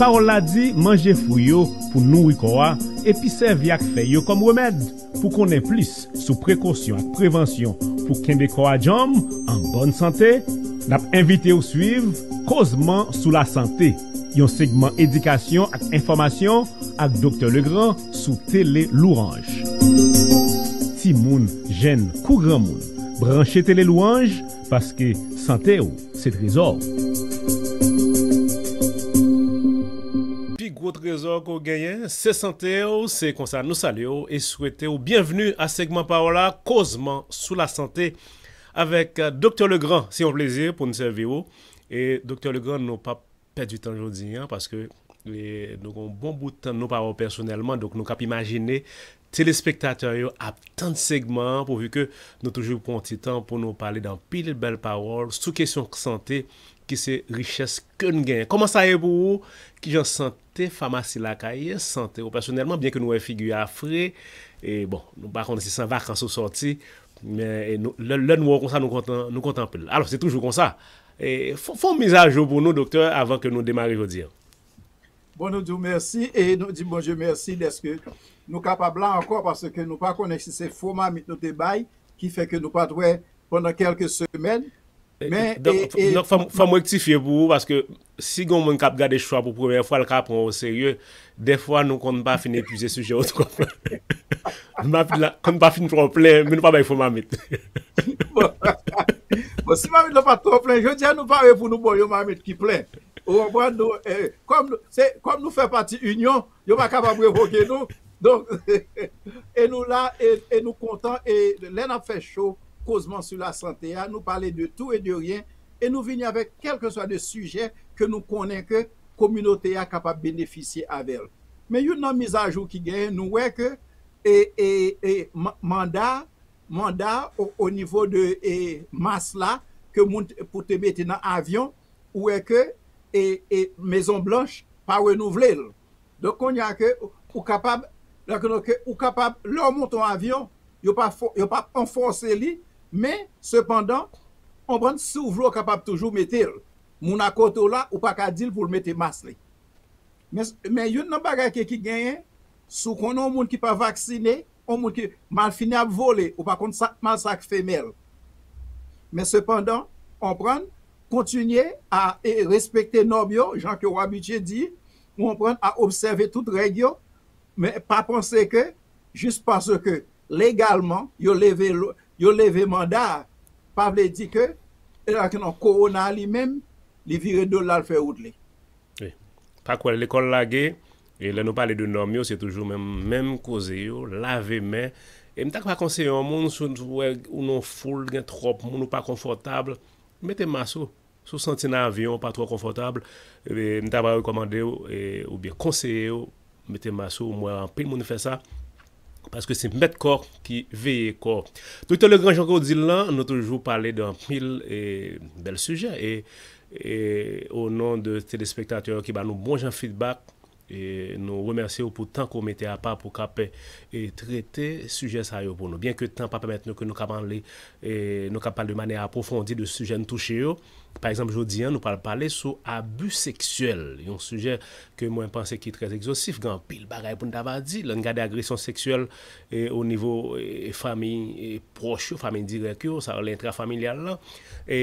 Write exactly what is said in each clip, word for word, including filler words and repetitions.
Pawòl la di, manje fwi yo pou nouri kò a, epi sèvi ak fèy yo kòm remèd. Pou konnen plis sou prekosyon ak prevansyon pou kenbe kò a djanm, an bòn sante, n ap envite w swiv Kozman sou Lasante, yon segman edikasyon ak enfòmasyon ak Doktè Legrand sou Tele Louange. Timoun, jèn kou granmoun, branche Tele Louange, paske sante w se trezò w. Pi gwo trezò ke w genyen, se sante w. Se konsa nou salye w e swete w byenvni a segman Pawòl la, Kozman sou Lasante, avèk, euh, Doktè Legrand. Se yon plezi pou n sèvi w. E Doktè Legrand, nou p ap pèdi tan jodi a, paske, e, nou gen yon bon bout tan nou pa wè w pèsonèlman, donk nou k ap imajine telespektatè yo ap tann segman an, pouvi ke nou toujou pran yon ti tan pou nou pale de anpil bèl pawòl sou kesyon sante, ki se richès ke n genyen. Kòman sa ye pou ou? Kijan sante famasi lakay ye? Sante w pèsonèlman, byen ke nou wè figi a fre, e bon, nou pa konn si se an vakans ou sòti, men, e, nou, lè, lè nou wè w konsa, nou kontan, nou kontan anpil. Alò, se toujou konsa. E, fè, fè yon mizajou pou nou, doktè, avan ke nou demare jodi a. Bon, nou di w mèsi e nou di Bondye mèsi dèske nou kapab la ankò, paske nou pa konnen si se fo mamit nou te bay ki fè ke nou pa t wè pandan kèlke semèn. E, men, donk, e, e, donk, fò m, fò m rektifye pou ou, paske si gen yon moun k ap gade cho a pou premyè fwa, l ka pran w oserye. Dèfwa, nou konn pa fin epuize sijè yo twòp. Mamit la konn pa fin twò plen, men nou pa bay fo mamit. Bon. Bon, si mamit la pa t twò plen, jodi a nou pare pou nou ba w yon mamit ki plen. Ou konprann? Nou, eh, kòm nou, se, kòm nou fè pati inyon, yo pa kapab revoke nou. Donk, e nou la, e, e nou kontan, e lè n ap fè cho, Kozman sou Lasante a, nou pale de tou e de ryen, e nou vini avèk kèlkeswa de sijè ke nou konnen ke kominote a kapab benefisye avè l. Men youn nan mizajou ki genyen, nou wè ke, e, e, e, ma-, manda, manda o, o nivo de, e, mas la, ke moun t-, pou te mete nan avyon, ou wè ke, e, e, Mezon Blanch pa renouvle l. Donk, kounye a ke ou kapab, donk, ke ou kapab, lè w monte yon avyon, yo pa fò-, yo pa anfòse li, men, sepandan, konprann, si w vle, w kapab toujou mete l. Moun a kote w la, ou pa ka di l pou l mete mas li. Men, men youn nan bagay ke ki genyen, si w konnen yon moun ki pa vaksine, yon moun ki malfini ap vole, ou pa konn sa k mal, sa k femèl. Men sepandan, konprann, kontinye a, e, respekte nòm yo, jan ke w abitye di, konprann, a obsève tout règ yo, men pa panse ke, jis paske legalman, yo leve lo-, yo leve manda a, pa vle di ke, e la ke nan kowona li menm, li vire do l al fè wout li. Wi. Pa kwè l, lekòl lage, e lè nou pale de nòm yo, se toujou menm, menm koze yo, lave men. E m ta ka konseye yon moun, si w wè ou nan yon foul, gen twòp moun, ou pa konfòtab, mete mas ou. Si w santi nan avyon, ou pa twò konfòtab, e, m ta va rekòmande w, e, oubyen konseye w, mete mas ou. M wè anpil moun fè sa, paske se mèt kò ki veye kò. Doktè Legrand, jan ke w di l lan, nou toujou pale de anpil, e, bèl sijè. E, e, o non de telespektatè yo ki ba nou bon jan feedback, e, nou remèsye w pou tan ke w mete apa pou w ka, e, trete sijè sa yo pou nou. Byen ke tan pa pèmèt nou, ke nou ka pale, e, nou ka pale de manyè apwofondi de sijè n touche yo. Pa egzanp, jodi a, nou pral pale sou abi seksyèl, yon sijè ke mwen panse ki trè egzostif, gen anpil bagay pou n ta va di. Lè n gade agresyon seksyèl, e, o nivo, e, fanmi, e, pwòch yo, fanmi dirèk yo, sa rele entrafamilyal lan, e,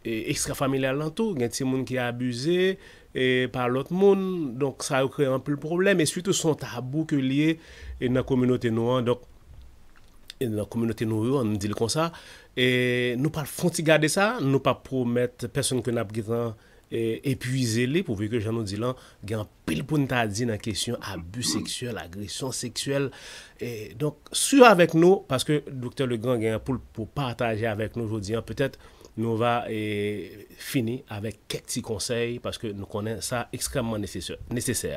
e, ekstrafamilyal lan tou, gen timoun ki abize, e, pa lòt moun, donk sa yo kreye anpil pwoblèm, e sitou se yon tabou ke l ye, e, nan kominote nou an, donk, e, nan kominote nou yo, ann di l konsa, e, nou pral fè yon ti gade sa, nou pa pwomèt pèsonn ke n ap gentan, e, epuize li, pouvi ke jan nou di lan, gen anpil pou n ta di nan kesyon abi seksyèl, agresyon seksyèl. E, donk, swiv avèk nou, paske Doktè Legrand gen anpil pou pataje avèk nou jodi a. Petèt, nou va, e, fini avèk kèk ti konsèy, paske nou konnen sa ekstrèmman nesesè, nesesè.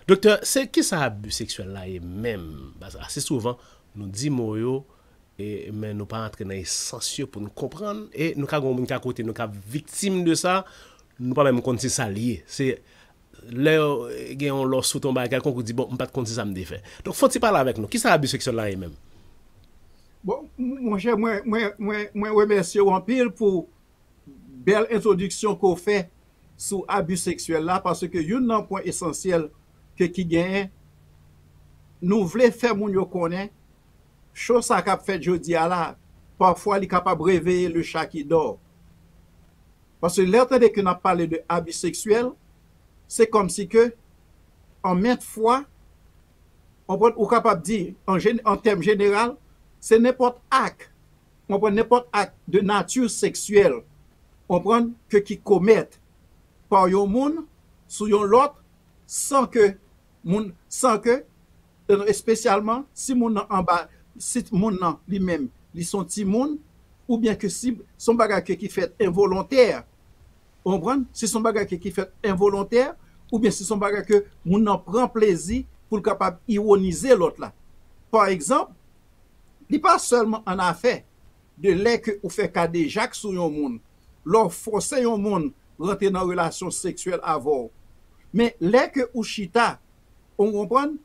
Doktè, se kisa abi seksyèl la ye menm? Paske ase souvan, nou di mo yo, e, men nou pa antre nan esans yo pou n konprann, e nou ka gen yon moun ki akote nou k ap viktim de sa, nou pa menm konn se sa l ye. Se lè, e, gen yon lòs ou t yon bagay kèlkonk, ou di, "Bon, m pa t konn se sa m te fè." Donk, fò w ti pale avèk nou. Kisa abi seksyèl la ye menm? Bon, m-, monchè, mwen, mwen, mwen, mwen remèsye w anpil pou bèl entwodiksyon ke w fè sou abi seksyèl la, paske youn nan pwen esansyèl ke ki genyen, nou vle fè moun yo konnen cho sa k ap fèt jodi a la, pafwa li kapab reveye le chat qui dort. Paske lè w tande ke n ap pale de abi seksyèl, se kòmsi ke, an mèt fwa, konprann, ou kapab di, an, an tèm jeneral, se nenpòt ak, konprann, nenpòt ak de nati seksyèl, konprann, ke ki komèt pa yon moun sou yon lòt, san ke moun, san ke, espesyalman si moun nan anba, si moun nan li menm, li se yon timoun, oubyen ke si se yon bagay ke ki fèt envolontè, ou konprann? Si se yon bagay ke ki fèt envolontè, oubyen si se yon bagay ke moun nan pran plezi pou l kapab iwonize lòt la. Pa egzanp, li pa sèlman an afè de lè ke ou fè kadejak sou yon moun, lè w fòse yon moun rantre nan relasyon seksyèl avè w. Men lè ke ou chita, ou konprann,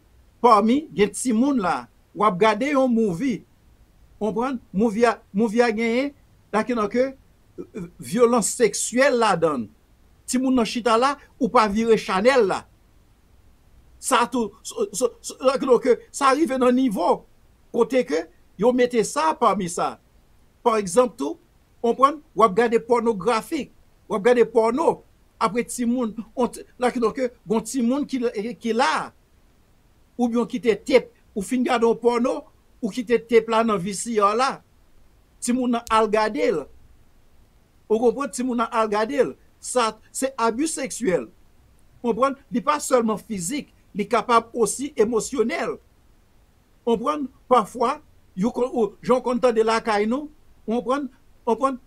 pami gen timoun la, w ap gade yon movie, konprann, movie a, movie a genyen, lakidan ke, euh, vyolans seksyèl ladan l. Timoun nan chita la, ou pa vire chanèl la. Sa tou, so, so, so, lakidan ke sa rive nan nivo kote ke yo mete sa pami sa. Pa egzanp tou, konprann, w ap gade pònografik, w ap gade pòno, apre timoun, on ti, lakidan ke gon timoun ki, ki la, oubyen w kite tep, ou fin gade yon pòno, ou kite tep la nan V C R la, timoun nan al gade l. Ou konprann? Timoun nan al gade l. Sa, se abi seksyèl. Konprann? Li pa sèlman fizik, li kapab osi emosyonèl. Konprann? Pafwa, yo kon, ou, jan w konn tande lakay nou, konprann? Konprann?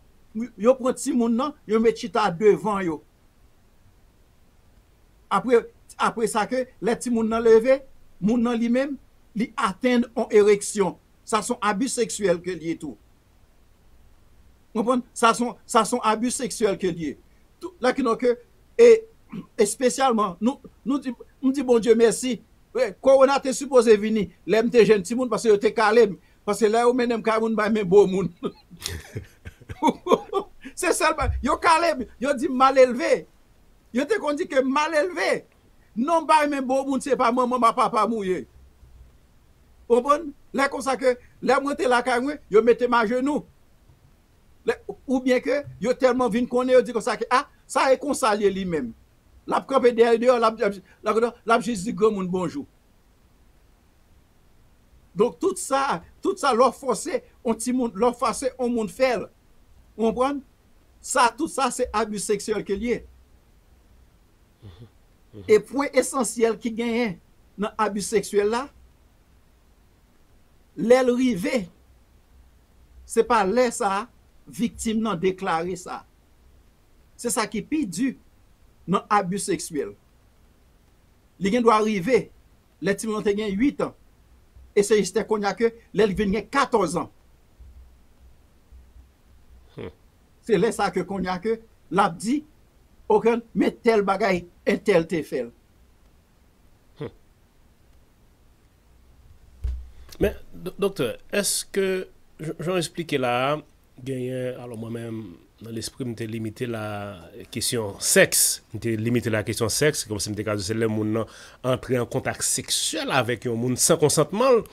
Yo pran timoun nan, yo met chita devan yo. Apre, apre sa ke, lè timoun nan leve, moun nan li menm, li atenn on ereksyon. Sa se on abi seksyèl ke l ye tou. Konprann? Sa se on, sa se on abi seksyèl ke l ye. Tou, lakidan ke, e, espesyalman, nou, nou di, m di Bondye mèsi. Wi, kowona te sipoze vini lè m te jèn timoun, paske yo te kale m. Paske lè yo mennen m kay moun, bay men bo moun. Se sèl ba-, yo kale m, yo di m mal elve. Yo te konn di ke m mal elve. Non, bay men bo moun, se pa manman m a papa m ou ye. Konprann? Lè konsa ke, lè mwen te lakay mwen, yo mete m ajenou. Lè, oubyen ke yo tèlman vin konnen, yo di konsa ke, a, sa e konsa l ye li menm. L ap kanpe dèyè deyò, l ap, l ap, l ap, l ap jis di granmoun bonjou. Donk, tout sa, tout sa, lè w fòse on timoun, lè w fòse on moun fè l, ou konprann? Sa, tout sa, se abi seksyèl ke l ye. E pwen esansyèl ki genyen nan abi seksyèl la, lè l rive, se pa lè sa a viktim nan deklare sa. Se sa ki pi di nan abi seksyèl. Li gen dwa rive lè timoun nan te gen uit an. E se jistè kounye a ke lè l vin gen katòz an. Hmm. Se lè sa ke kounye a ke l ap di, okenn, men tèl bagay, entèl te fè l. Hmm. Men, do-, doktè, èske, jan, jan w esplike la a, genyen, alò mwen menm, nan lespri m te limite la kesyon sèks, m te limite la kesyon sèks, kòmsi m te ka di se lè moun nan antre an kontak seksyèl avèk yon moun san konsantman l,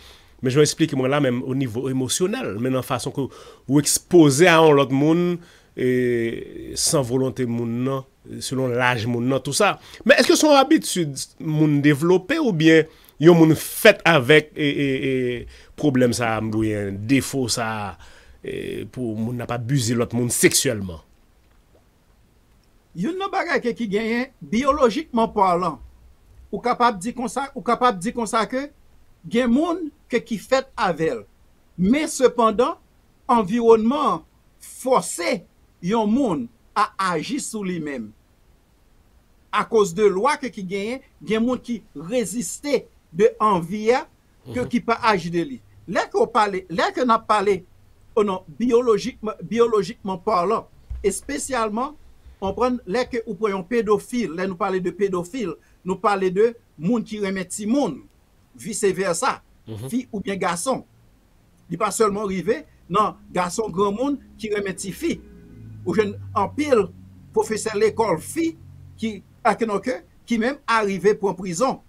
men jan w esplike mwen la, menm o nivo emosyonèl, men nan fason ke ou ekspoze a yon lòt moun, e, san volonte moun nan, selon laj moun nan, tou sa. Men èske se yon abitid moun devlope oubyen yon moun fèt avèk, e, e, e, pwoblèm sa a, oubyen defo sa a, e, pou moun nan pa abize lòt moun seksyèlman? Youn nan bagay ke ki genyen, biyolojikman palan, ou kapab di konsa, ou kapab di konsa ke gen moun ke ki fèt avè l. Men sepandan, anviwònman an fòse yon moun a aji sou li menm. Akoz de lwa ke ki genyen, gen moun ki reziste de anvi a, ke ki pa aji de li. Lè ke w pale, lè ke n ap pale, o non, biyolojikman, biyolojikman palan, espesyalman, ou konprann, lè ke ou pran yon pedofil, lè nou pale de pedofil, nou pale de moun ki renmen timoun, vice versa, fi oubyen gason. Li pa sèlman rive nan gason granmoun ki renmen tifi. Ou jwenn anpil pwofesè lekòl fi ki, a, ki, non, ke, ki menm arive pran prizon.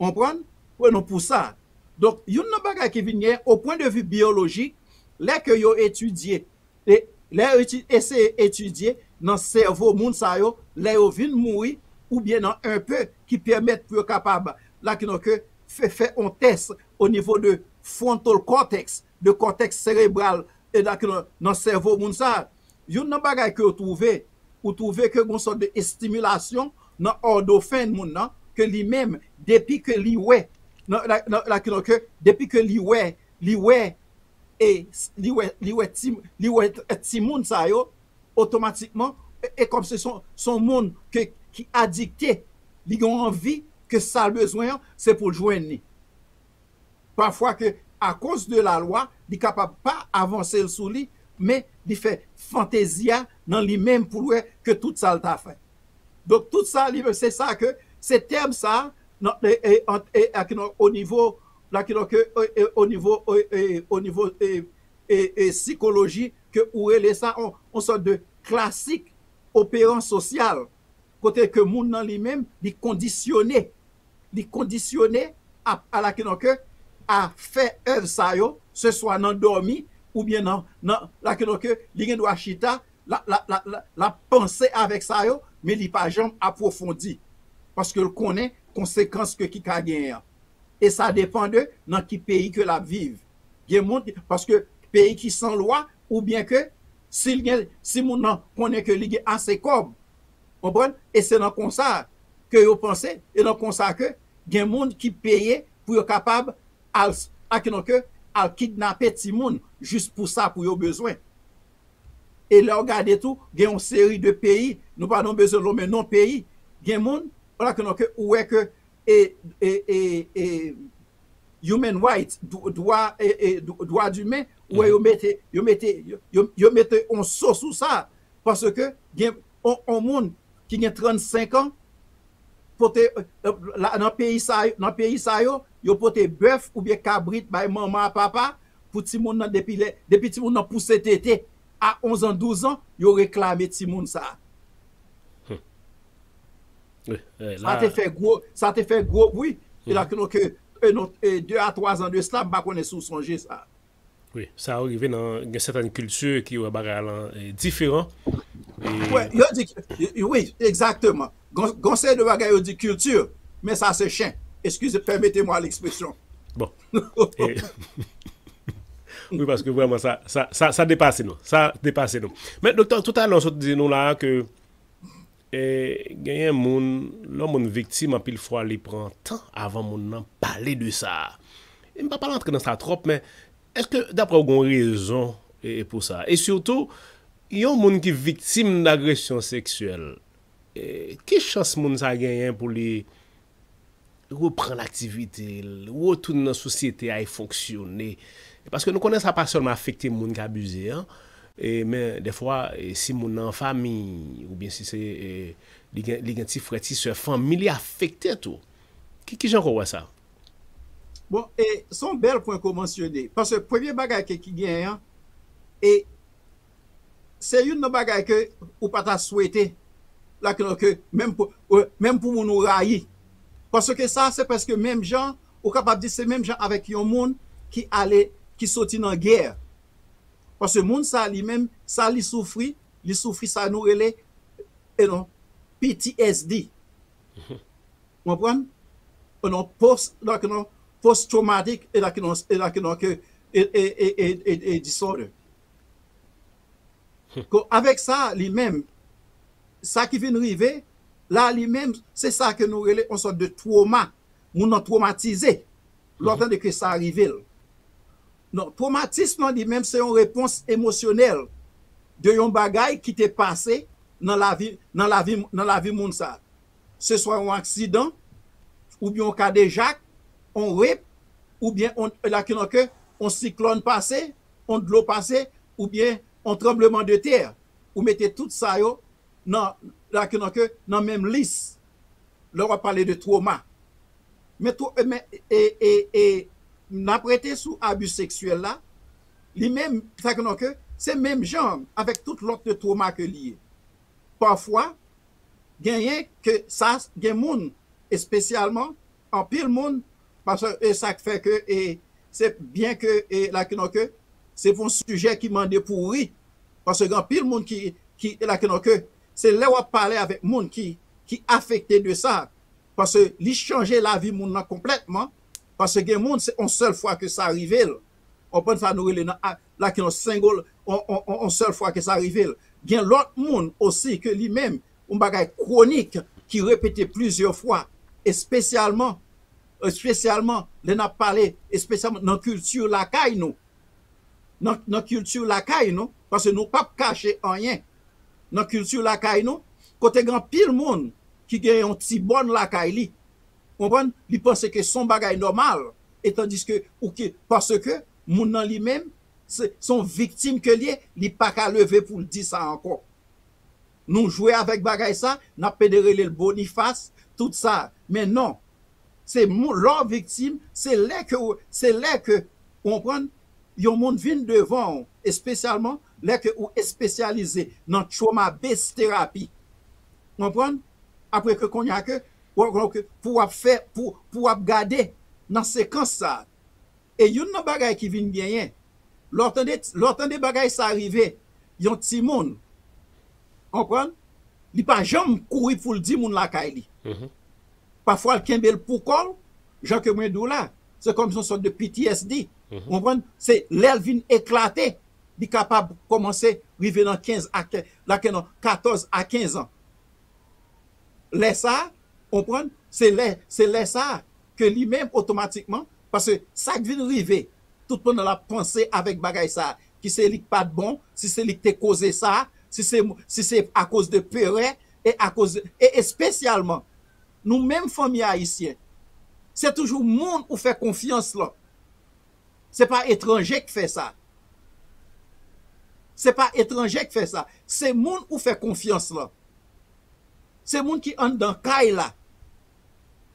Konprann? Pou, non, pou sa. Donk, youn nan bagay ki vin genyen, o pwen de vi biyolojik, lè ke yo etidye, e, lè yo eti-, eseye etidye nan sèvo moun sa yo, lè yo vin mouri, oubyen nan enpe ki pèmèt pou yo kapab, la ki, non, ke, fè, fè yon tès o nivo de frontal cortex, de kòtèks serebral, e la ki, non, nan sèvo moun sa. Youn nan bagay ke yo twouve, ou twouve ke gon sòt de estimilasyon nan òdofen moun nan, ke li menm, depi ke li wè, nan, la, nan, la, ke, ke, depi ke li wè, li wè, e s-, li wè, li wè ti, li wè t-, timoun sa yo, otomatikman, e, e kòm se son, son moun ke, ki adikte, li gen anvi ke sa l bezwen an, se pou l jwenn li. Pafwa ke, akoz de lalwa, li kapab pa avanse l sou li, men li fè fantezi a nan li menm pou l wè ke tout sa l ta fè. Donk, tout sa, li, se sa ke, se tèm sa, nan, e, e, ant, e, ak, non, o nivo, la, ki, donk, e, e, o nivo, e, e, o nivo, e, e, e, sikoloji, ke ou rele sa, on, on sòt de klasik operan sosyal, kote ke moun nan li menm, li kondisyone, li kondisyone a, a la ki, donk, a fè èv sa yo, se swa nan dòmi, oubyen nan, nan, la ki, donk, li gen dwa chita, la, la, la, la, la panse avèk sa yo, men li pa janm apwofondi. Paske l konnen konsekans ke ki ka genyen an. E sa depann de nan ki peyi ke l ap viv. Gen moun ki, paske peyi ki san lwa, oubyen ke si l gen, si moun nan konnen ke li gen ase kòb, konprann? E se nan konsa ke yo panse, e nan konsa ke gen moun ki peye pou yo kapab al, a ki non ke, al kidnape timoun jis pou sa, pou yo bezwen. E lè w gade tou, gen yon seri de peyi, nou pa nan bezwen lonmen non peyi, gen moun, la ki non ke, ou wè ke, e, e, e, e, human rights, dw-, dwa, e, e, dw-, dwa dimen, ou wè yo mete, yo mete, yo, yo, yo mete yon so sou sa, paske gen yon, yon moun ki gen trannsenk an, pote, e, la, nan peyi sa, nan peyi sa yo, yo pote bèf oubyen kabrit bay manman a papa pou timoun nan depi lè, depi timoun nan pouse tete a onz an, douz an, yo reklame timoun sa. Wi, e, sa la te fè gwo, sa te fè gwo bri. E la ke, e, non, e, de a twa zan de sila, m pa konnen si w sonje sa. Wi, sa yo rive nan, gen sètèn kilti ki wè bagay lan, e, diferan. E wi, yo di, wi, egzakteman. Gon, gon seri de bagay yo di kilti, men sa se chen. Excusez, permettez-moi l'expression. Bon. E, wi, paske vrèman, sa, sa, sa, sa depase nou. Sa depase nou. Men, doktè, toutalè, w sot di nou la ke, e, genyen moun, lè yon moun viktim, anpil fwa, li pran tan avan moun nan pale de sa. E m pa pral antre nan sa twòp, men èske, daprè w, gen rezon, e, e pou sa? E sitou, yon moun ki viktim dagresyon seksyèl, e, ki chans moun sa genyen pou li reprann aktivite l, retounen nan sosyete a e fonksyone? Paske nou konnen sa pa sèlman afekte moun k abize an, e, men dèfwa, e, si moun nan an fanmi, oubyen si se, e, li gen, li gen ti frè, ti sè, fanmi li afekte tou. Ki, kijan w wè sa? Bon, e, se yon bèl pwen ke w mansyone. Paske premye bagay ke, ki genyen an, e se youn nan bagay ke ou pa ta swete, la ke, ke menm pou, e, menm pou moun ou rayi. Paske sa, se prèske menm jan, ou kapab di se menm jan avèk yon moun ki ale, ki soti nan gè. Paske moun sa li menm, sa li soufri, li soufri sa nou rele, e non, P T S D. Konprann? E non, post, la ke non, post traumatic, e la ke non, e la ke non, ke, e, e, e, e, e, e disorder. Ko, avèk sa, li menm, sa ki vin rive, la, li menm, se sa ke nou rele yon sòt de twoma. Moun nan twomatize. Lè w tande ke sa rive l. Non, twomatism lan, li menm, se yon repons emosyonèl de yon bagay ki te pase nan lavi, nan lavi, nan lavi moun sa. Se swa yon aksidan, oubyen yon kadejak, yon rep, oubyen yon, la ki non ke, yon siklòn pase, yon dlo pase, oubyen yon tranbleman de tè. Ou mete tout sa yo nan, la ki non ke, nan menm lis. Lè w ap pale de twoma. Men two-, men, e, e, e, n ap rete sou abi seksyèl la, li menm, sa ki non ke, se menm jan avèk tout lòt twoma ke li ye. Pafwa, genyen ke sa, gen moun, espesyalman, anpil moun, paske e sa k fè ke, e, se byen ke, e, lakinon ke, se pou yon sijè ki mande pou ri, paske gen anpil moun ki, ki, lakinon ke, se lè w ap pale avèk moun ki, ki afekte de sa, paske li chanje lavi moun nan konplètman, paske gen moun, se yon sèl fwa ke sa rive l. Ou konprann sa nou rele nan, a, lakinon single, yon, yon, yon, yon sèl fwa ke sa rive l. Gen lòt moun osi ke li menm, yon bagay kwonik ki repete plizyè fwa, espesyalman, espesyalman, lè n ap pale, espesyalman nan kilti lakay nou. Nan, nan kilti lakay nou, paske nou p ap kache anyen. Nan kilti lakay nou, kote gen anpil moun ki gen yon ti bòn lakay li, konprann, li panse ke se yon bagay nòmal, e tandiske, ou ke, paske moun nan li menm, se, se yon viktim ke li ye, li pa ka leve pou l di sa ankò. Nou jwe avèk bagay sa, n ap pede rele l Bonifas, tout sa. Men non, se moun, lè w viktim, se lè ke, w- se lè ke, ou konprann, yon moun vin devan w, espesyalman lè ke ou espesyalize nan trauma based therapy. Ou konprann? Apre ke kounye a ke, ou- ou- ke pou w ap fè, pou, pou w ap gade nan sekans sa. E youn nan bagay ki vin genyen, lè w tande, lè w tande bagay sa rive, yon timoun, konprann, li pa janm kouri pou l di moun lakay li. Pafwa, l kenbe l pou kò l, jan ke mwen di w la, se kòm se yon sòt de P T S D. Konprann? Se lè l vin eklate, li kapab kòmanse rive nan kenz a, ke- la ke nan katòz a kenz an. Lè sa a, konprann, se lè, se lè sa a ke li menm otomatikman, paske sa k vin rive, tout pandan l ap panse avèk bagay sa a, ki se li k pa t bon, si se li k te koze sa a, si se, si se akoz de perè, e akoz, e espesyalman, nou menm fanmi ayisyen, se toujou moun ou fè konfyans lan. Se pa etranje k fè sa. Se pa etranje k fè sa. Se moun ou fè konfyans lan. Se moun ki anndan kay la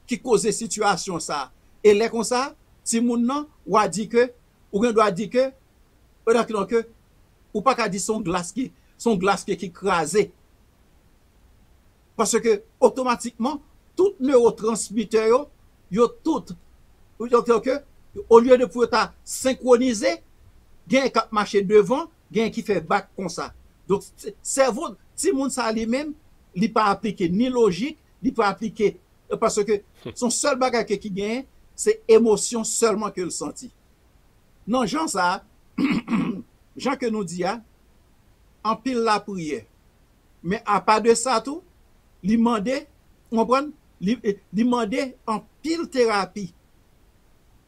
ki koze sitiyasyon sa. E lè konsa, timoun nan, w a di ke, ou gen dwa di ke, ou pa ka di se yon glas ki, se yon glas ki, ki kraze. Paske otomatikman, tout newotransmitè yo, yo tout, yo, yo, yo, olye de pou yo ta senkwonize, genyen k ap mache devan, genyen ki fè bak konsa. Donk, se- sèvo timoun sa li menm, li pa aplike ni lojik, li pa aplike, paske se yon sèl bagay ke ki genyen, se emosyon sèlman ke l santi. Nan jan sa a, jan ke nou di a, anpil lapriyè. Men apa de sa tou, li mande, ou konprann? Li, li mande anpil terapi.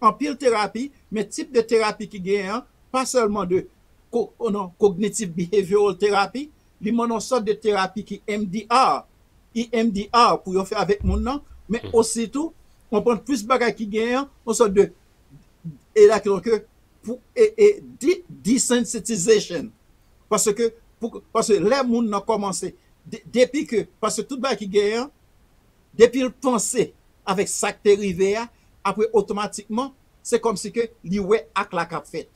Anpil terapi, men tip de terapi ki genyen an, pa sèlman de ko- non, cognitive behavioral therapy, li mande yon sòt de terapi ki M D R, E M D R pou yo fè avèk moun nan, men osi tou, ou konprann, plis bagay ki genyen an, yon sòt de, e la ki ke, pou, e, e, de- desensitization. Paske, pou, paske lè moun nan kòmanse, de- depi ke, paske tout bagay ki genyen an, depi l panse avèk sa k te rive a, apre otomatikman, se kòmsi ke li wè ak la k ap fèt.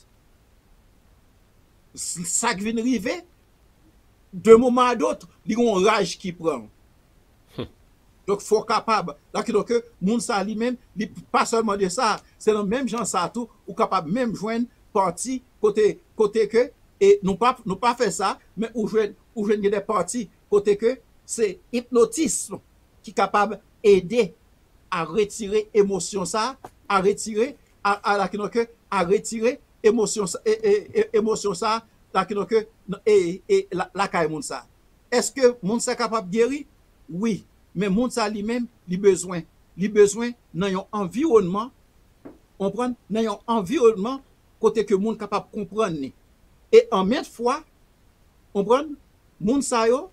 S- sa k vin rive, de moman a dot, li gen yon raj ki pran l. Donk, fò w kapab, la ki donk, moun sa li menm, li pa sèlman de sa, se nan menm jan sa tou, ou kapab menm jwenn pati kote, kote ke, e nou pa, nou pa fè sa, men ou jwenn, ou jwenn gen de pati kote ke se ipnotism ki kapab ede a retire emosyon sa, a retire, a, a la ki donk, a retire emosyon sa, e, e, e, emosyon sa, la ki donk, e, e, la, lakay moun sa. Èske moun sa kapab geri? Wi. Men moun sa li menm, li bezwen, li bezwen nan yon anviwònman, konprann, nan yon anviwònman kote ke moun kapab konprann li. E anmenm fwa, konprann, moun sa yo,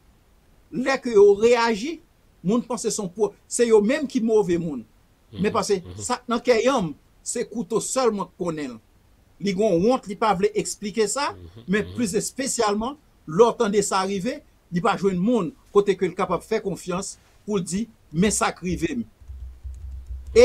lè ke yo reyaji, moun panse se yon po- se yo menm ki move moun. Men paske sa k nan kè yanm, se kouto sèlman k konnen l. Li gen yon wont, li pa vle eksplike sa, men plis espesyalman, lè w tande sa rive, li pa jwenn moun kote ke l kapab fè konfyans pou l di, men sa k rive m. E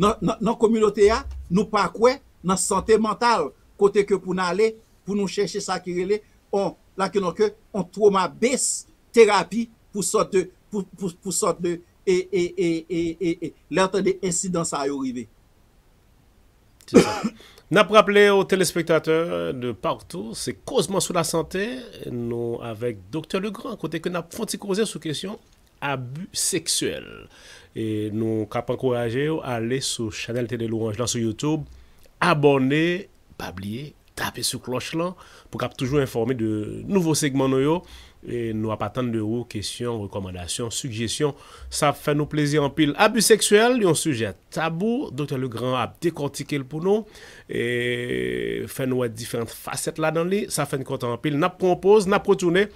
nan, nan, nan kominote a, nou pa kwè nan sante mantal, kote ke pou n ale, pou nou chèche sa ki rele on, la ke non ke, on trauma based therapy pou sòt de, pou, pou, pou sòt de, e, e, e, e, e, e, lè w tande ensidan sa yo rive. Se sa. N ap raple aux téléspectateurs de partout, se Kozman sou Lasante, nou avèk Doktè Legrand, kote ke n ap fè yon ti koze sou kesyon abi seksyèl. E nou k ap ankouraje w ale sou chanèl Tele Louange lan sou YouTube, abòne, pa bliye, tape sou klòch lan pou w kab toujou enfòme de nouvo segman nou yo. E nou ap atann de ou kesyon, rekòmandasyon, sigjesyon. Sa ap fè nou plezi anpil. Abi seksyèl, yon sijè tabou, Doktè Legrand ap dekòtike l pou nou, e fè nou wè diferan fasèt ladan li. Sa fè n kontan anpil. N ap pran yon poz, n ap retounen,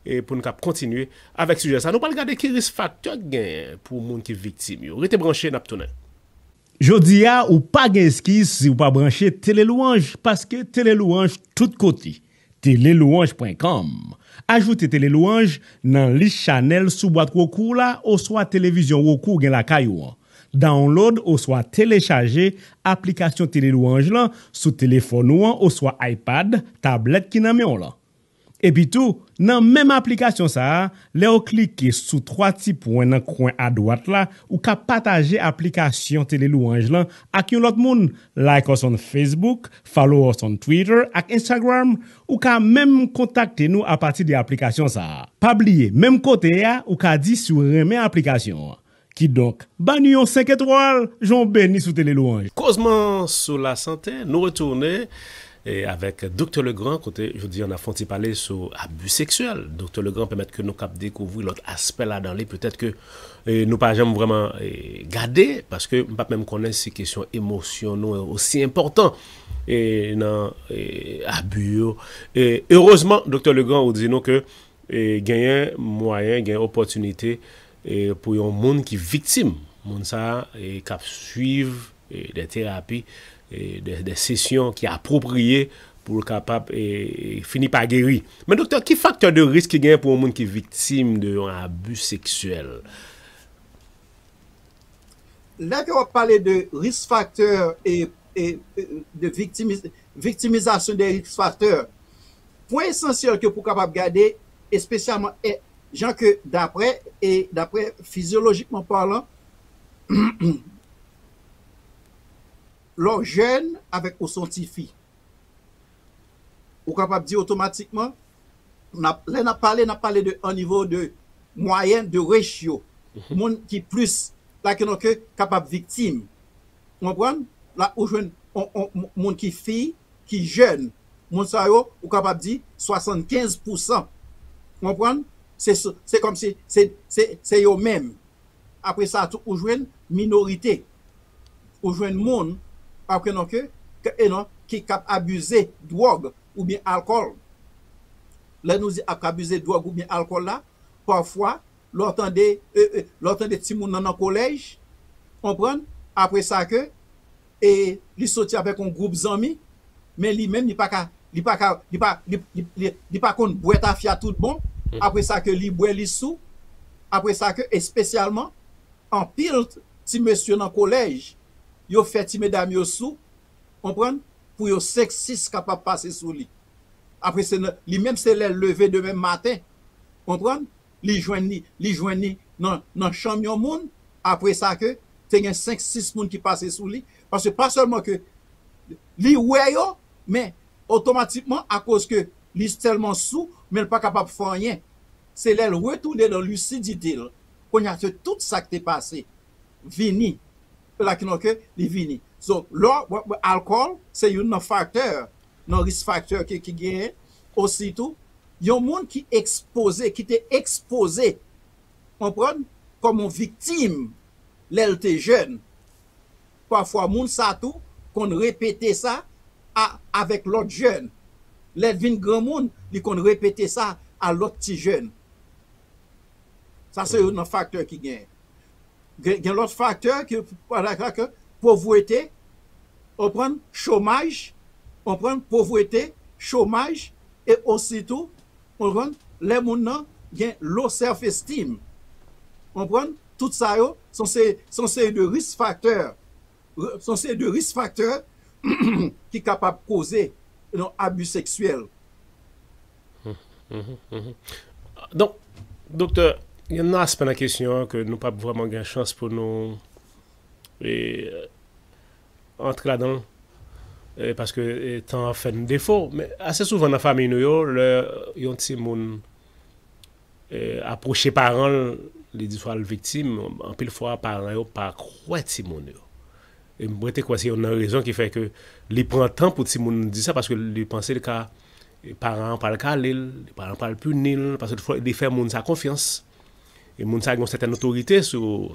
e pou n kab kontinye avèk sijè sa. Nou pral gade ki risk faktè k genyen pou moun ki viktim yo. Rete branche, n ap tounen. Jodi a, ou pa gen eskiz si w pa branche Tele Louange, paske Tele Louange tout kote. Tele Louange pwen kòm. Ajoute Tele Louange nan lis chanèl sou bwat Roku w la oswa televizyon Roku w gen lakay ou an. Download oswa telechaje aplikasyon Tele Louange lan sou telefòn ou an oswa iPad, tablèt ki nan men w lan. Epi tou, nan menm aplikasyon sa a, lè w klike sou twa ti pwen nan kwen adwat la, ou ka pataje aplikasyon Tele Louange lan ak yon lòt moun. Like us on Facebook, follow us on Twitter ak Instagram. Ou ka menm kontakte nou apati de aplikasyon sa a. Pa bliye, menm kote a, ou ka di si w renmen aplikasyon an. Kidonk, ba nou yon senk etwal, jan w beni sou Tele Louange. Kozman sou lasante, nou retounen, e, avèk Doktè Legrand, kote jodi a n ap fè yon ti pale sou abi seksyèl. Doktè Legrand pèmèt ke nou kab dekouvri lòt aspè ladan li, petèt ke, e, nou pa janm vrèman, e, gade, paske m pa t menm konnen si kesyon emosyon nou osi enpòtan, e, nan, e, abi yo. E, erezman, Doktè Legrand, ou di nou ke e, genyen mwayen, genyen opòtinite, e, pou yon moun ki viktim, moun sa a, e, k ap swiv, e, de terapi, e, de, de sesyon ki apwopriye pou l kapab, e, e, fini pa geri. Men doktè, ki faktè de risk ki genyen pou yon moun ki viktim de yon abi seksyèl? Lè ke w ap pale de risk faktè e, e, e de viktimiz-, viktimizasyon de risk faktè, pwen esansyèl ke pou kapab gade, espesyalman, e, jan ke daprè, e daprè fizyolojikman palan, lè w jèn avèk ou se yon tifi, ou kapab di otomatikman, n ap, lè n ap pale, n ap pale de an nivo de mwayèn, de ratio. Moun ki plis, like, non, ke kapab viktim. Ou konprann? La, ou jwenn on, on, moun ki fi, ki jèn. Moun sa yo, ou kapab di swasannkenz pousan. Ou konprann? Se, se kòmsi, se, se, se yo menm. Apre sa tou, ou jwenn minorite. Ou jwenn moun, pa ke non ke, ke, e non, ki k ap abize dwòg oubyen alkòl. Lè nou di ap abize dwòg oubyen alkòl la, pafwa, lè w tande, e, e, lè w tande timoun nan nan kolèj, konprann, apre sa ke, e li soti avèk yon gwoup zanmi, men li menm, li pa ka, li pa ka, li pa, li, li, li, li pa konn bwè tafya tout bon, apre sa ke li bwè, li sou, apre sa ke, espesyalman, anpil ti mesye nan kolèj, yo fè ti medam yo sou, konprann, pou yo seksis kapab pase sou li. Apre se nan, li menm se lè l leve demen maten, konprann, li jwenn li, li jwenn li nan, nan chanm yon moun, apre sa ke te gen senk, sis moun ki pase sou li, paske pa sèlman ke li wè yo, men otomatikman, akoz ke li tèlman sou, men l pa kapab fè anyen. Se lè l retounen nan lisidite l, kounye a se tout sa k te pase vini. Se la ki non ke li vini. So, lò, w, w, alkòl, se youn nan faktè, nan risk faktè ki, ki genyen. Ositou, yon moun ki ekspoze, ki te ekspoze, konprann, kòm yon viktim, lè l te jèn, pafwa moun sa tou konn repete sa a, avèk lòt jèn. Lè l vin granmoun, li konn repete sa a lòt ti jèn. Sa se youn nan faktè ki genyen. Gen, gen lòt faktè ke, pa dakò ke, povrete, konprann, chomaj, konprann, povrete, chomaj, e ositou, konprann, lè moun nan gen low self esteem. Konprann? Tout sa yo, se yon se, se yon seri de risk faktè. Se yon seri de risk faktè ki kapab koze yon abi seksyèl. Donk, doktè, Gen nan aspè nan kesyon an ke nou p ap vrèman gen chans pou nou e, antre ladan l, e, paske e, tan an fè n defo. Men ase souvan nan fanmi nou yo, lè yon timoun e, apwoche paran l, li di swa l viktim, anpil fwa paran yo pa kwè timoun yo. E mwen te kwè se youn nan rezon ki fè ke li pran tan pou timoun di sa, paske li panse li ka, paran an pral kale l, paran an pral pini l, paske li fè moun sa konfyans. E moun sa gen yon sètèn otorite sou,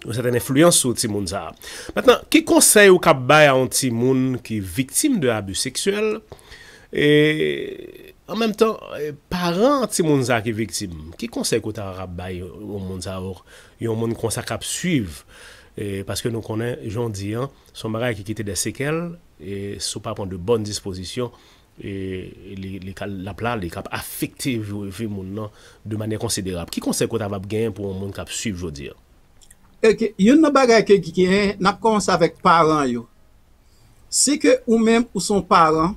yon sètèn enfliyans sou timoun sa. Mentnan, ki konsèy ou kab bay a yon timoun ki viktim de abi seksyèl? E an menm tan, e, paran timoun sa ki viktim, ki konsèy ke w ta kab bay yon moun sa, yon moun konsa k ap swiv? E, paske nou konnen, jan w di an, se yon bagay ki kite de sekèl, e si w pa pran de bòn dispozisyon, e li, li ka, l ap la, li ka afekte vi, vi moun nan de manyè konsiderab. Ki konsèy ke w ta kab genyen pou yon moun k ap swiv jodi an? Ok, youn nan bagay ke ki genyen, n ap kòmanse avèk paran yo. Si ke ou menm ou se yon paran,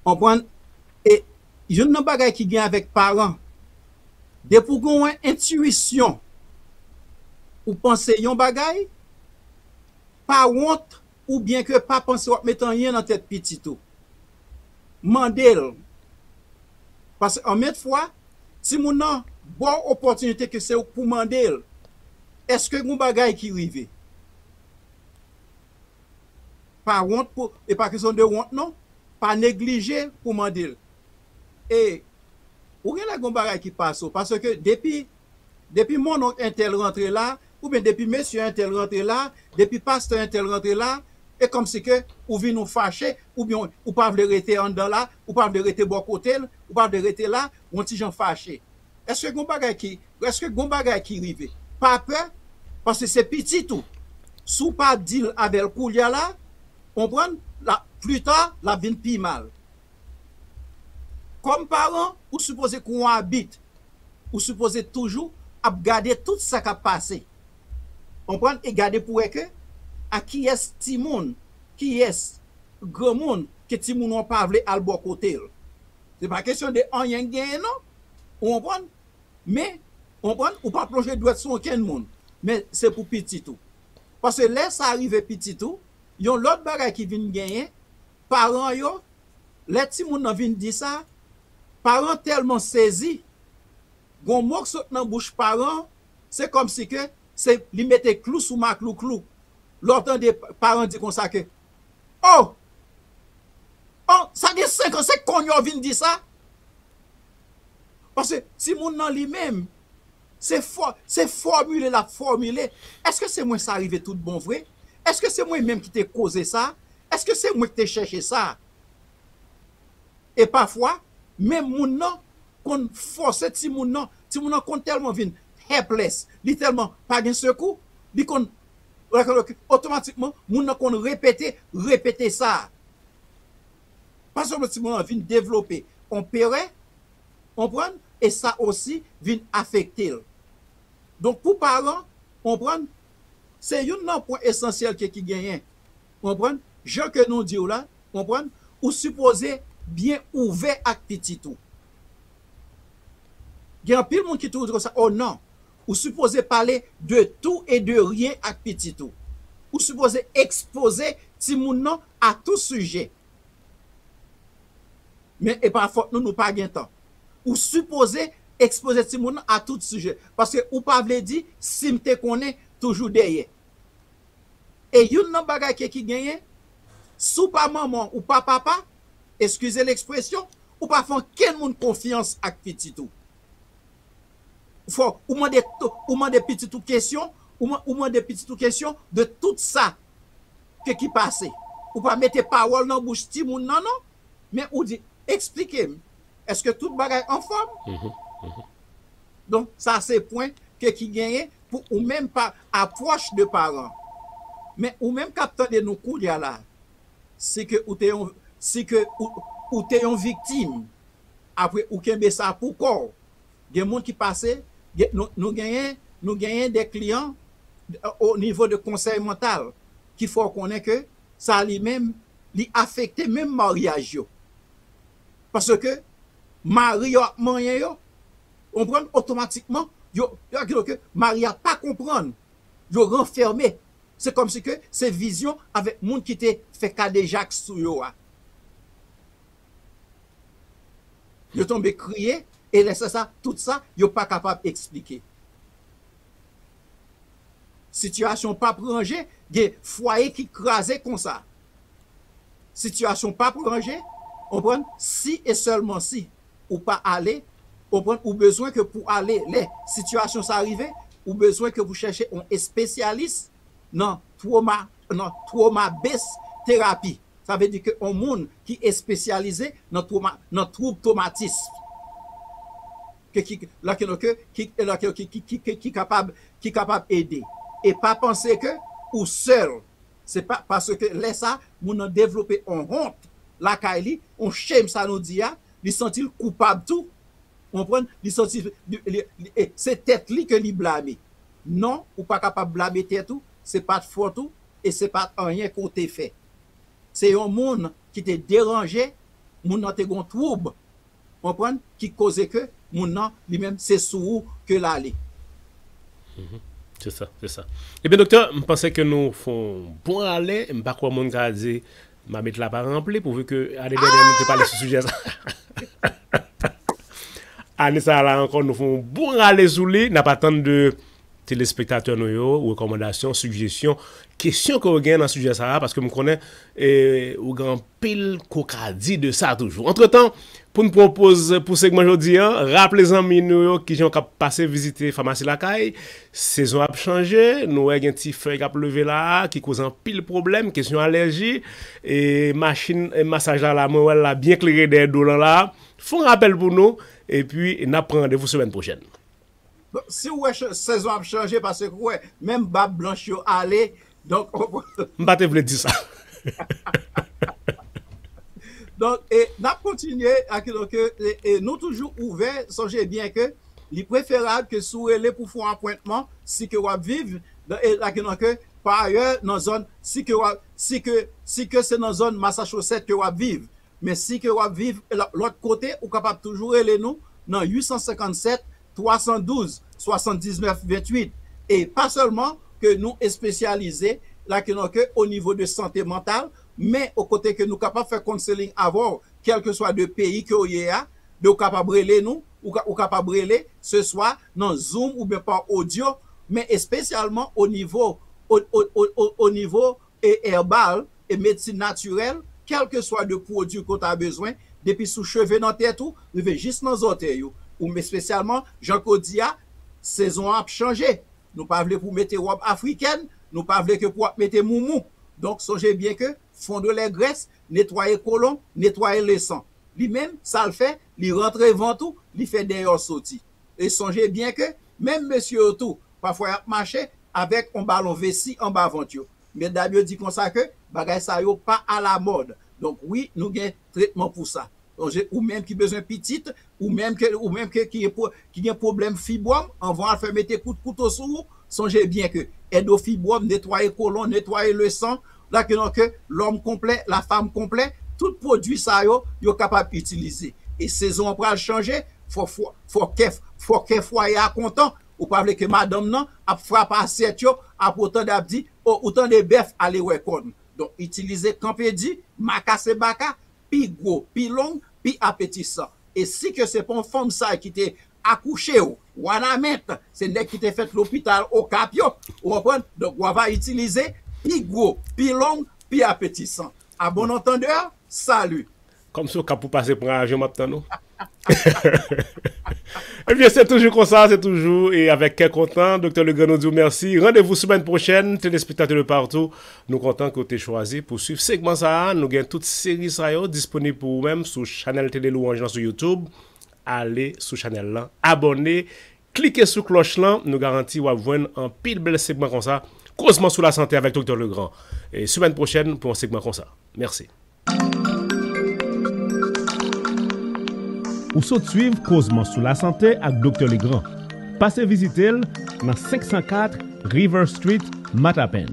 konprann, e youn nan bagay ki gen avèk paran, depi w gen yon entiyisyon, ou panse yon bagay, pa wont oubyen ke pa panse w ap met anyen nan tèt pitit ou. Mande l. Paske anmyèt fwa, timoun nan ba w opòtinite ke se ou k pou mande l. Èske gen yon bagay ki rive? Pa wont pou, e pa kesyon de wont non, pa neglije pou mande l. E ou genlè gen yon bagay ki pase w, paske depi, depi monnonk entèl rantre la, oubyen depi mesye entèl rantre la, depi pastè entèl rantre la, e kòmsi ke ou vin ou fache, oubyen ou pa vle rete anndan la, ou pa vle rete bò kote l, ou pa vle rete la, ou yon ti jan fache. Èske gen yon bagay ki, èske gen yon bagay ki rive? Pa pè, paske se pitit ou. Si w pa di l avè l koulye a la, konprann, la, plita, l ap vin pi mal. Kòm paran, ou sipoze gon abit. Ou sipoze toujou ap gade tout sa k ap pase. Konprann? E gade pou wè ke a kiyès timoun, kiyès granmoun ke timoun ou an pa vle al bò kote l. Se pa kesyon de anyen k genyen non. Ou konprann? Men, ou konprann? Ou pa plonje dwèt sou okenn moun. Men se pou pitit ou. Paske lè sa rive pitit ou, yon lòt bagay ki vin genyen, paran yo, lè timoun nan vin di sa, paran tèlman sezi, gon mo k sot nan bouch paran, se kòmsi ke se li mete klou sou maklouklou. Lè w tande paran di konsa ke, oh! Oh, sa gen senk an, se kounye a w vin di sa? Paske timoun nan li menm, se fò, se fòmile l ap fòmile. Èske se mwen sa rive tout bon vre? Èske se mwen menm ki te koze sa? Èske se mwen ki te chèche sa? E pafwa, menm moun nan konn fòse timoun nan. Timoun nan konn tèlman vin helpless, li tèlman pa gen sekou, li konn, otomatikman, moun nan konn repete, repete sa. Paske timoun nan vin devlope yon perè, konprann, e sa osi vin afekte l. Donk, pou paran, konprann, se youn nan pwen esansyèl ke ki genyen. Konprann? Jan ke nou di w la, konprann? Ou sipoze byen ouvè ak pitit ou. Gen anpil moun ki toujou di konsa, oh non, ou sipoze pale de tout e de rien ak pitit ou. Ou sipoze ekspoze timoun nan a tout sijè. Men e pa fòt nou, nou pa gen tan. Ou sipoze ekspoze timoun nan a tout sijè. Paske ou pa vle di, si m te konnen, toujou dèyè. E youn nan bagay ke ki genyen, si w pa manman, ou pa papa, eskize lekspresyon, ou pa fè okenn moun konfyans ak pitit ou. Fò, ou mande, ou mande pitit ou kesyon, ou, ou mande pitit ou kesyon de tout sa ke ki pase. Ou pa mete pawòl nan bouch timoun nan, non. Men ou di, eksplike m, èske tout bagay anfòm? Donk, sa se pwen ke ki genyen pou ou menm pa apwòch de paran. Men ou menm k ap tande nou koulye a la, si ke ou te yon, si ke ou, ou te yon viktim, apre ou kenbe sa pou kò w. Gen moun ki pase, gen, nou, nou genyen, nou genyen de kliyan o nivo de konsèy mantal ki fè w konnen ke sa li menm, li afekte menm maryaj yo. Paske mari yo ap manyen yo, konprann, otomatikman, Yo, yo, yo, ke Maria pa konprann. Yo ranfème. Se kòmsi ke se vizyon avèk moun ki te fè kadejak sou yo a. Yo tonbe kriye, e lè sa, sa, tout sa, yo pa kapab eksplike. Sitiyasyon p ap ranje, gen fwaye ki kraze konsa. Sitiyasyon p ap ranje, konprann, si e sèlman si ou pa ale, konprann, ou bezwen ke pou ale, lè sitiyasyon sa rive, ou bezwen ke pou chèche yon espesyalis nan twoma, nan twoma base terapi. Sa vle di ke yon moun ki espesyalize nan twoma, nan twoub twomatis. Ke, ki, la ke, ke, ki, la ke, ki, ki, ki, ki, ki kapab, ki kapab ede. E pa panse ke ou sèl. Se pa paske lè sa, moun nan devlope yon wont lakay li, yon shame sa nou di a, li santi l koupab tou. Ou konprann? Li santi, li, li, li, e se tèt li ke li blame. Non, ou pa kapab blame tèt ou, se pa t fòt ou, e se pa t anyen ke w te fè. Se yon moun ki te deranje, moun nan te gon twoub, konprann, ki koze ke moun nan, li menm, se sou ou ke l ale. Se sa, se sa. Ebyen, doktè, m panse ke nou fè yon bon rale, m pa kwè moun ka di mamit la pa ranpli, pouvi ke ane dènye nou te pale sou sijè sa. Ane sa la ankò, nou fè yon bon rale sou li, n ap atann de telespektatè nou yo, rekòmandasyon, sijesyon, kesyon ke w gen nan sijè sa a, paske m konnen e, ou gen anpil ke w ka di de sa toujou. Antretan, pou n pwopoze pou segman jodi a, raple zanmi nou yo kijan yo ka pase vizite Famasi Lakay. Sezon ap chanje, nou wè gen ti fèy k ap leve la a, ki koze anpil pwoblèm, kesyon alèji, e machin e masaj la, la, mwen wè l la byen klere dèyè do lan la. Fè yon rapèl pou nou, epi n ap pran randevou semèn pwochèn. Bon, si w wè ch- sezon ap chanje, paske w wè, menm bab blanch yo ale, donk, M pa te vle di sa. Donk, e, n ap kontinye, ak, donk, e, e, nou toujou ouvè, sonje byen ke li preferab ke si w rele pou fè yon apwentman, si ke w ap viv, e, ak, donk, pa ayè, nan zòn, si ke w ap, si ke, si ke se nan zòn Massachusetts ke w ap viv, men si ke w ap viv lòt kote, ou kapab toujou rele nou nan uit san senkann sèt, twa san douz, swasanndiznèf, venntuit. E pa sèlman ke nou espesyalize, la ke non ke o nivo de sante mantal, men o kote ke nou kapab fè counseling avè w, kèlkeswa de peyi ke w ye a, de w kapab rele nou, ou, ka, ou kapab rele se swa nan Zoom oubyen pa odyo, men espesyalman o nivo, o, o, o, o, o nivo e èbal e medsin natirèl, kèlkeswa de pwodui ke w ta bezwen, depi sou cheve nan tèt ou, rive jis nan zòtèy ou. Ou men espesyalman, jan ke w di a, sezon an ap chanje. Nou pa vle pou w mete wòb afrikèn, nou pa vle ke pou w ap mete moumou. Donk, sonje byen ke fondre lè grès, netwaye kolon, netwaye lesan. Li menm, sa l fè, li rantre vant ou, li fè dèyè w soti. E sonje byen ke menm mesye yo tou, pafwa y ap mache avèk yon balon vesi anba vant yo. Medam yo di konsa ke bagay sa yo pa alamòd. Donk wi, nou gen tretman pou sa. Sonje, ou menm ki bezwen pitit, ou menm ke, ou menm ke ki, ki gen pwoblèm fibwòm, anvan w al fè mete kout kouto sou ou, sonje byen ke èdofibwòm, netwaye kolon, netwaye lesan, la ke non ke lòm konplè, la fam konplè, tout pwodui sa yo, yo kapab itilize. E sezon an pral chanje, fò, fò, fò kè, fò kè fwaye a kontan, ou pa vle ke madanm nan ap frape asyèt yo, apre w tande ap di, o, ou tande bèf ale wè kòn. Donk, itilize kanpedi, makase baka, pi gwo, pi long, pi apetisan. E si ke se pa yon fanm sa ki te akouche w, wanament, se nèg ki te fèt lopital Okap yo, ou konprann? Donk, w ava itilize pi gwo, pi long, pi apetisan. A bon antandè, sali. Kòmsi Okap pou pase pran avyon, m ap tann ou. Ebyen, se toujou konsa, se toujou e avèk kè kontan, Doktè Legrand nou di w mèsi. Randevou semèn pwochèn, telespektatè de partou. Nou kontan ke w te chwazi pou swiv segman sa a. Nou gen tout seri sa yo disponib pou ou menm sou chanèl Tele Lwanj lan sou YouTube. Ale sou chanèl lan, abòne, klike sou klòch lan. Nou garanti w ap jwenn anpil bèl segman konsa. Kozman sou lasante avèk Doktè Legrand. E semèn pwochèn pou yon segman konsa. Mèsi. Ou sot swiv Kozman sou Lasante ak Doktè Legrand. Pase vizite l nan senk san kat River Street, Matapan,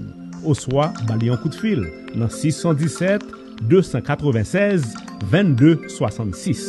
oswa ba li yon kout fil nan sis san disèt, de san katrevennsèz, vennde swasannsis.